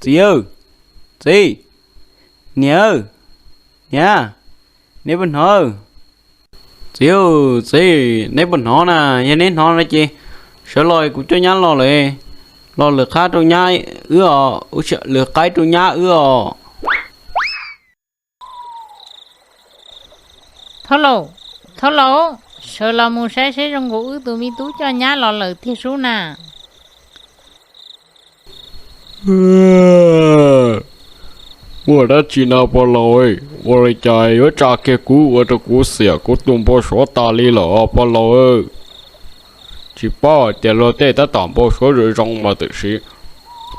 Txiv, txiv, niam, niam, neb puas hnov? Txiv, txiv, neb puas hnov na? Yog neb hnov no ces sawv los kuv coj nyab los lawm, los lwm qab rau nyab wb os, lwm qaib rau nyab wb os. Thaub laus, thaub laus, sawv los mus saib seb zoo nkaus wb tus me tub coj nyab los lawm tiag sub na. Muaj dab tsi no pog laus? Ua li cas yuav tsa kiag kuv ua rau kuv xiam kuv tus npau suav tas li lawm os pog laus? Tsis paub hais tias luag tej tab tom npau suav zoo zoo mas tiam sis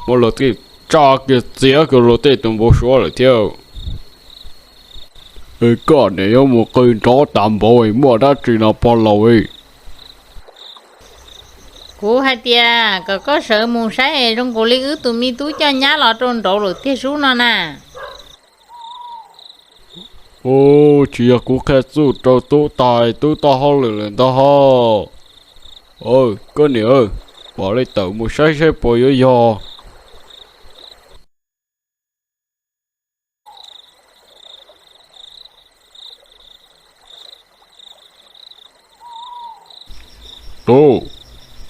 muaj luag tej tsa kiag txiav kiag luag tej tus npau suav lawm thiab. Koj niam yuav mus qw nrov tas npaum, muaj dab tsi no pog laus? Kuv hais tias kom koj sawv mus saib zoo nkaus li wb tus me tub coj nyab los rau nraud lawm tiag sub no na. Tsis yog kuv qhia txuj rau tub tag tub tau hauj lwm lawm ntag ho. Koj niam, pom li tawm mus saib saib puas yuav yog. Tub,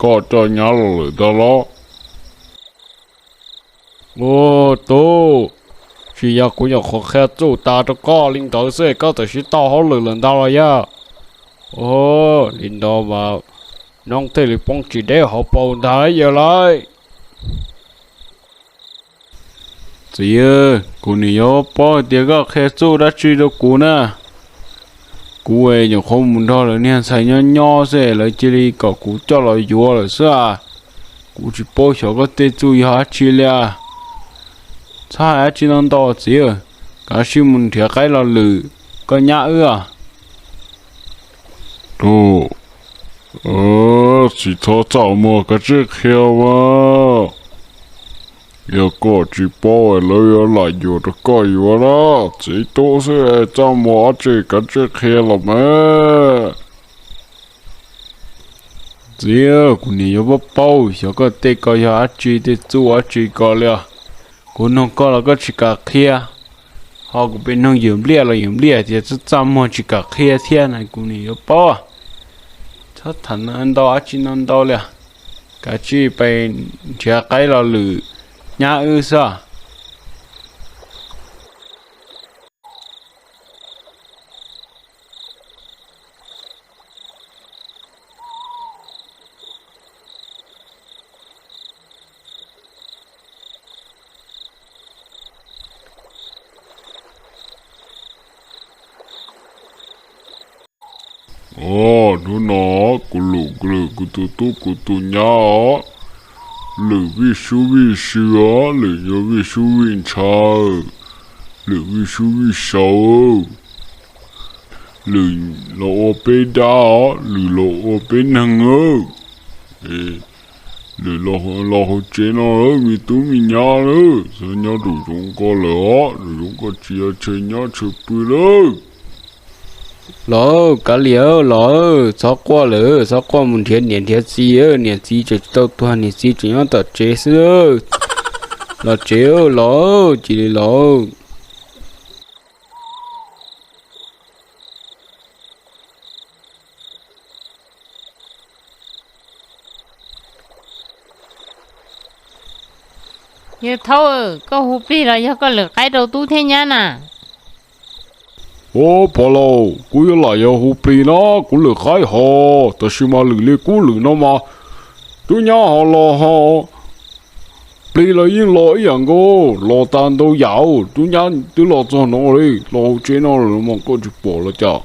koj coj nyab los lawm ntag los? Ua tub, tsis yog kuv nyuam qhuav qhia txuj tas rau koj li ntawd xwb koj tam sim tau hauj lwm lawm ntag los yog? Ua li ntawd mas noob thiaj li poob tsis deb hauv paus ntag yawg lauj. Txiv, kuv nim yuav paub hais tias koj qhia txuj dab tsi rau kuv na. Kuv es nyuam qhuav mus nrog lawv niag ntxhais nyob nyob xwb lawv cia li kom kuv coj los yuav lawm xwb as. Kuv tsis paub xyov koj tej txuj yog dab tsi li as. Txhob hais dab tsi no ntau txiv, kav tsij mus nrhiav qaib los lwm koj nyab wb os. Tub, tsis txhob txaj muag, kav tsij qhia mas. Yog koj tsis paub lawv yuav lam yuam rau koj yuav na. Txiv tub xwb txaj muag dab tsi, kav tsij qhia los mas. Txiv, kuv nim yuav paub paub xyov koj tej ko yog dab tsi, tej txuj dab tsi ko li os. Kuv nug koj los koj tsis kam qhia, ho kuv pem nug yawm Npliaj los yawm Npliaj tias txaj txaj muag tsis kam qhia thiab na, kuv nim yuav paub. Txhob tham ntau dab tsi no ntau li os. Kav tsij pais nrhiav qaib los lwm nyab wb xwb. Os, hnub no kuv lwm lwm kuv tus tub kuv tus nyab os, lwm vij sub vij sw os, lwm yog vij sub vij ntshaw, lwm vij sub vij sau, lwm los ua peb dab os, lwm los ua peb neeg, lwm los hauv tsev no, me tub me nyab lawm, txhob nyob rau zoov ko lawm os, rau zoov ko tsis yog chaw nyob chaw pw lawm. Los kav liam los, txhob quaj lawm, txhob quaj, mus nrhiav niam nrhiav txiv, niam txiv tseem tsis tau tuag, niam txiv tseem nyob tom tsev xwb. Los tsev los, cia li los. Yawg Thaub, koj hu plig los yog koj lwm qaib rau tub thiab nyab na? Ua pog laus, kuv yuav lam yog hu plig no, kuv lwm qaib hos, tab sis mas lwm li kuv lwm no mas tub nyab ho los ho plig los yeej los ib yam nkaus, los tas ntau yam, tub nyab twb los txog no li, los hauv tsev no lawm mas koj tsis pom los cas?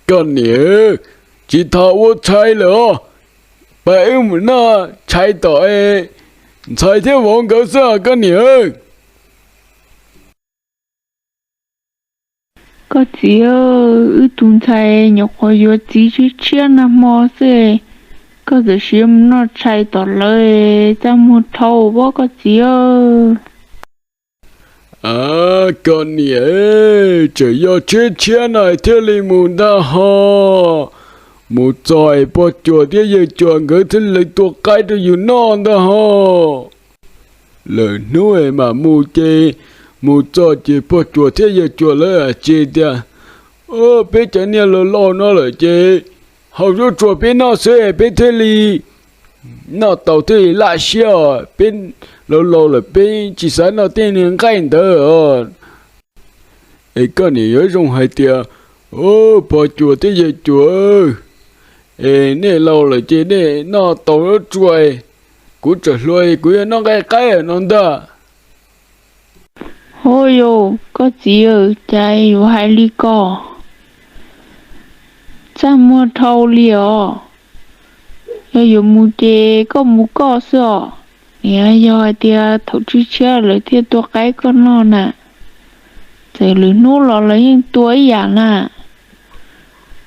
Koj niam, tsis tham ua tshais lawm os, pab wb mus noj tshais tom ntxhais thiab vauv nkawd xwb koj niam. Koj txiv, wb tus ntxhais nyuam qhuav yuav txiv tshiab tshiab nag hmo xwb, koj txawm siv mus noj tshais tom lawv, txaj muag dhau pob koj txiv. Koj niam, tseem yog tshiab tshiab no thiaj li mus ntag ho, mus txog es pog cuas thiab yawg cuas nkawd thiaj li tua qaib rau yus noj ntag ho. Lwm hnub es mam mus ces, mus txog ces pog cuas thiab yawg cuas lawv tsis tias, peb cov niag laus laus no lawm ces haus zaub tsuas peb noj xwb peb thiaj li noj tau thiaj li laj siab os, peb laus laus lawm peb tsis xav noj tej niag nqaij ntawd os. Es koj niam yuav zoo hais tias, pog cuas thiab yawg cuas, es nej laus lawm ces nej noj tau zaub tsuas, kuv tseem hluas kuv yuav noj nqaij qaib no ntag. Ho yus, koj txiv, cas yuav hais li ko, txaj muag dhau li os. Yog yuav mus ces koj mus koj xwb os, niam, yog hais tias thaum tshiab tshiab lawv thiaj tua qaib koj noj na, txawm lwm hnub los lawv yeej tua ib yam na,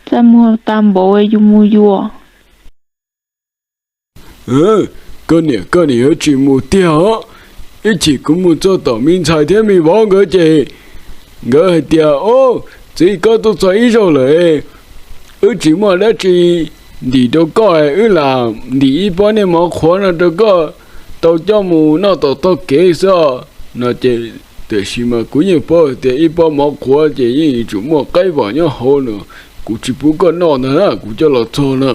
txaj muag tag npaum yus mus yus. Koj niam, koj niam yuav tsis mus tiag os, ib chim kuv mus txog tom me ntxhais thiab me vauv nkawd ces nkawd hais tias, txiv, koj tuaj txog ib zaug lawm, wb tsis muaj dab tsi ntim rau koj, wb lam ntim ib pob niag mov qhuav no rau koj tau coj mus noj tom tog kev xwb no ces, tiam sis mas kuv yeej paub tias ib pob mov qhuav ces yeej yuav tsum muaj qaib vom nyob hauv no, kuv tsis pub koj noj ntag na, kuv coj los txog na.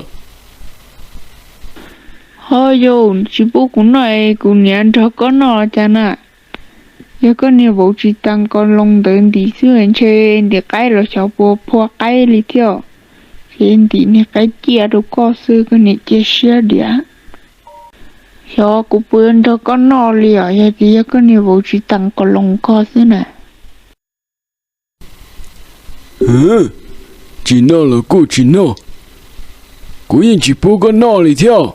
Ho yus tsis pub kuv noj es kuv niam nrog koj noj los cas na? Yog koj niag vauv tsis tas ko loo ntawd ntim xwb ntshe ntim qaib los xyov puas phua qaib li thiab, ces ntim niag qaib ciaj rau koj xwb koj niam cia siab diam. Xyov kuv puas yuav nrog koj noj li os, yog tias yog koj niag vauv tsis tas ko loo koj xwb na. Tsis noj los kuj tsis noj, kuv yeej tsis pub koj noj li thiab.